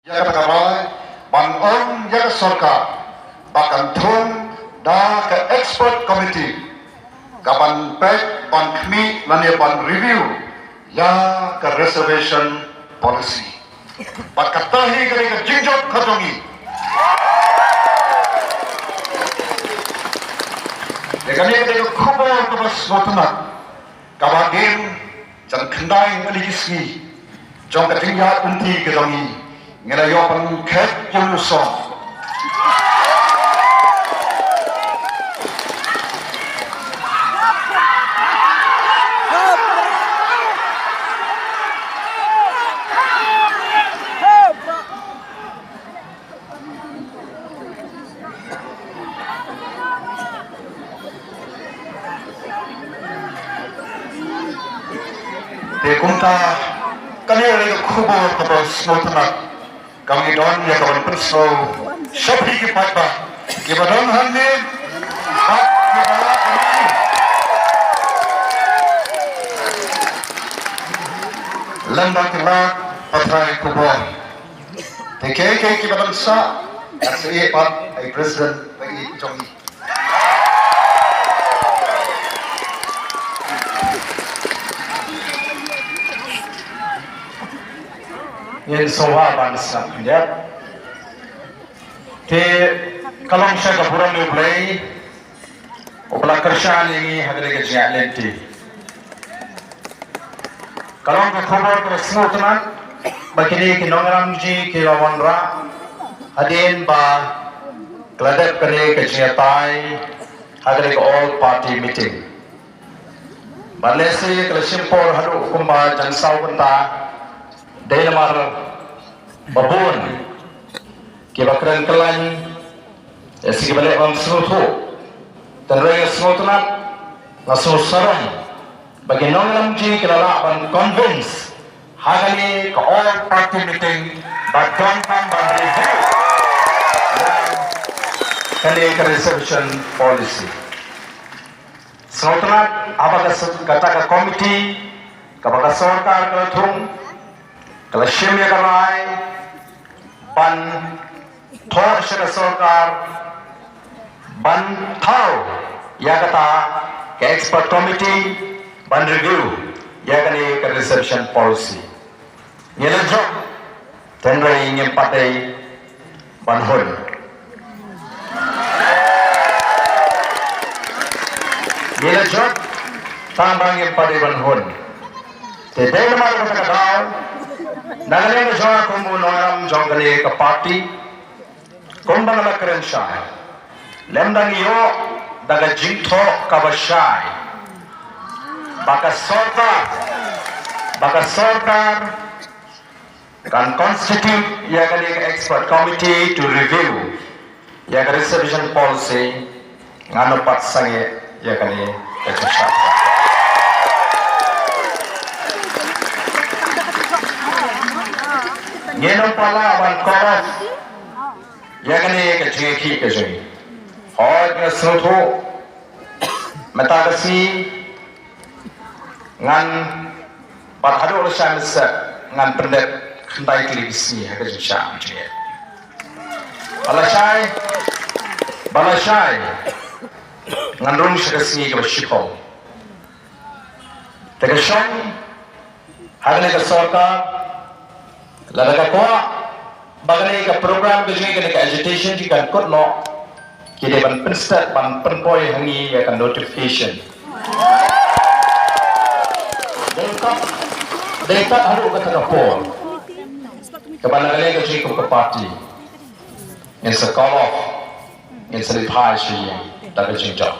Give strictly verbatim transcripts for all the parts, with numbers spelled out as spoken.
Ïa kata ka rai ban ong ïa ka sorkar ba kan thung da ka expert committee ka ban peit, ban khmih lane ban review ïa ka reservation policy. Bad kata hi ka dei ka jingjop ka jong ngi. Ïa kane ka dei ka khubor kaba sngewtynnat kaba hadien jan khyndai tylli ki sngi jong ka jingïaid lynti ka jong ngi, ngi la ïoh ban khet ïa u song. Te kumta kane ka dei ka khubor kaba sngewtynnat kaba ngi don ïa ka ban pynsngew sha phi ki paidbah kiba don hangne bad kiba la lem bad ki lad pathai khubor. Te kiei kiei kiba dang sah, ngan sa ïeh pat ha i president ba ïeit jong ngi. Ngin sngewbha ban sngap khyndiat. Te ka long sha ka burom U Blei uba la kyrshan ïa ngi ha kane ka jingïaid lynti. Ka long ka khubor kaba sngewtynnat ba kine ki nongïalam jong ngi ki la wanrah hadien ba ka la dep kane ka jingïatai ha kane ka all party meeting. Bad lehse ka la shim por haduh kumba jan saw kynta, dei namar ba bun kiba kren kyllain, lehse kiba leh bym sngewthuh. Tangba nga sngewtynnat, nga sngewsarong ba ki nongïalam jong ngi ki la lah ban convince ha kane ka all party meeting ba donkam ban review ïa kane ka reservation policy. Sngewtynnat haba ka s-, kata ka committee kaba ka sorkar ka la thung ka la shim ïa ka rai ban thoh sha ka sorkar ban thaw ïa kata ka expert committee ban review ïa kane ka reservation policy. Ngi la jop, tangba ngim pat dei ban hun. Ngi la jop, tangba ngim pat dei ban hun. Te dei namar kata ka daw, na ka liang ka jong nga kum u nongïalam jong kane ka party, kumba nga la kren shai, lymda ngi ïoh da ka jingthoh kaba shai ba ka sorkar, ba ka sorkar kan constitute ïa kane ka expert committee to review ïa ka reservation policy, ngan ym pat sangeh ïa kane ka jingshai. Ngin ym pat lah ban call off ïa kane ka jingïakhih ka jong ngi. Hooid nga sngewthuh mynta ka sngi ngan, bad haduh lashai mynstep ngan pyndep khyndai tylli ki sngi ha ka jingshah jingeh. Ba lashai, ba lashai ngan rung sha ka sngi kaba shiphew. Te ka shong ha kane ka sorkar, lada ka kwah ba kane ka program ka jong ngi, kane ka agitation jong ngi kan kut noh, ki dei ban pynstet, ban pynpoi ha ngi ïa ka notification. Dei kat, dei kat haduh kata ka por kaba na kane ka jong ngi kum ka party ngin sa call off, ngin sa leit phai sha ïing da ka jingjop.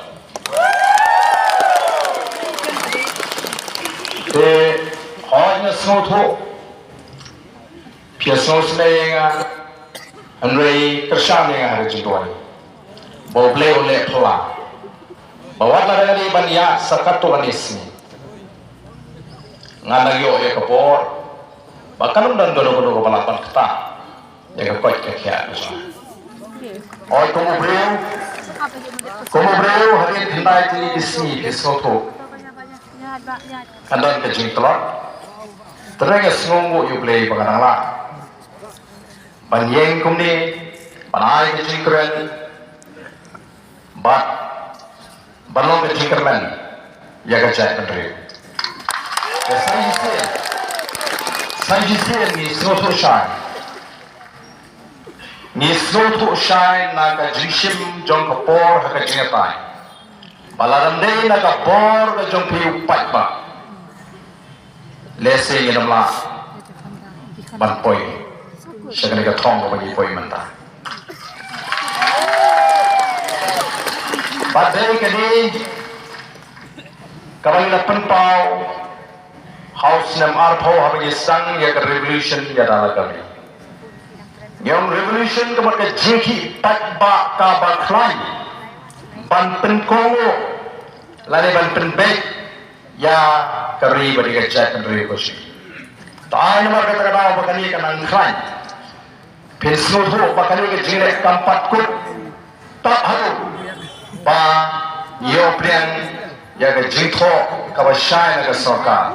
Te hooid nga sngewthuh phi ïa sngewsynei ïa nga, hynrei kyrshan ïa nga ha ka jingduwai ba U Blei un leh phylla ba wat la dang dei ban ïaid sa katto katne sngi, ngan nang ïoh ïa ka bor ba kan ym don kano kano kaba lah ban ktah ïa ka koit ka khiah ka jong nga. Hooid, kum u briew, kum u briew hadien khyndai tylli ki sngi phi sngewthuh kan don ka jingtlot. Te nga sngewnguh ïa U Blei ba nga dang lah. ban ïeng kumne, ban ai ka jingkren, bad ban long ka jingkyrmen ïa ka jaitbynriew. Te sa shisien, sa shisien ngi sngewthuh shai, ngi sngewthuh shai na ka jingshim jong ka por ha ka jingïatai, ba lada ym dei na ka bor ka jong phi u paidbah, lehse ngin ym lah ban poi sha kane ka thong kaba ngi poi mynta. Bad dei kane kaba ngi la pynpaw ha u snem arphew haba ngi sdang ïa ka revolution ïa da la ka ri. Ngi ong revolution ka mut ka jingkhih paidbah kaba khlaiñ ban pynkohnguh lane ban pynbeit ïa ka ri bad ïa ka jaitbynriew ka shi. Te ai namar kata ka daw ba kane ka nang khlaiñ, phin sngewthuh ba kane ka jingleh kam pat kut, tad haduh ba ngi ïoh pdiang ïa ka jingthoh kaba shai na ka sorkar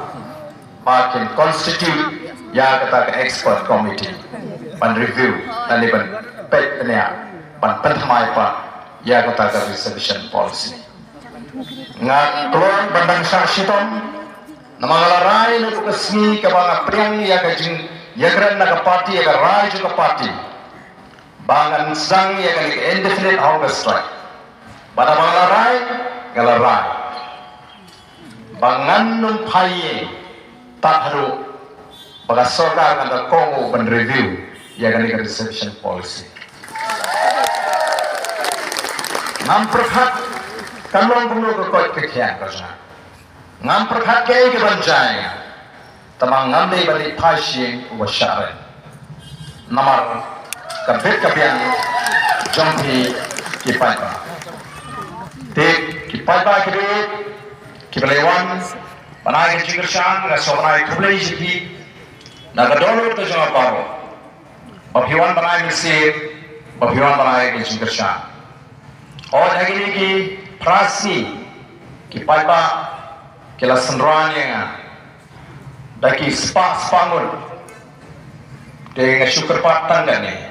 ba kin constitute ïa kata ka expert committee ban review lane ban peit bniah, ban pynthymmai pat ïa kata ka reservation policy. Nga kloi ban dang shah shitom, namar nga la rai naduh ka sngi kaba nga pdiang ïa ka jingïakren na ka party, ïa ka rai jong ka party, ba ngan sdang ïa kane ka indefinite hunger strike. Bad haba nga la rai, nga la rai ba ngan ym phai ïing tad haduh ba ka sorkar kan da kohnguh ban review ïa kane ka reservation policy. Ngam pyrkhat kan long kumno ka koit ka khiah ka jong nga. Ngam pyrkhat kaei kaban jia ïa nga. Tangba ngam dei ban leit phai sha ïing uba shah rem namar ka bit ka biang jong phi ki paidbah. Te ki paidbah ki bit kiba la wan ban ai ka jingkyrshan, nga sngewbha ban ai khublei ïa phi na ka dohnud ka jong nga baroh. Ba phi wan ban ai mynsiem, ba phi wan ban ai ka jingkyrshan. Hooid, ha kine ki phra sngi ki paidbah ki la synran ïa nga da ki spah spah ngut. Te nga shu kyrpad tang kane,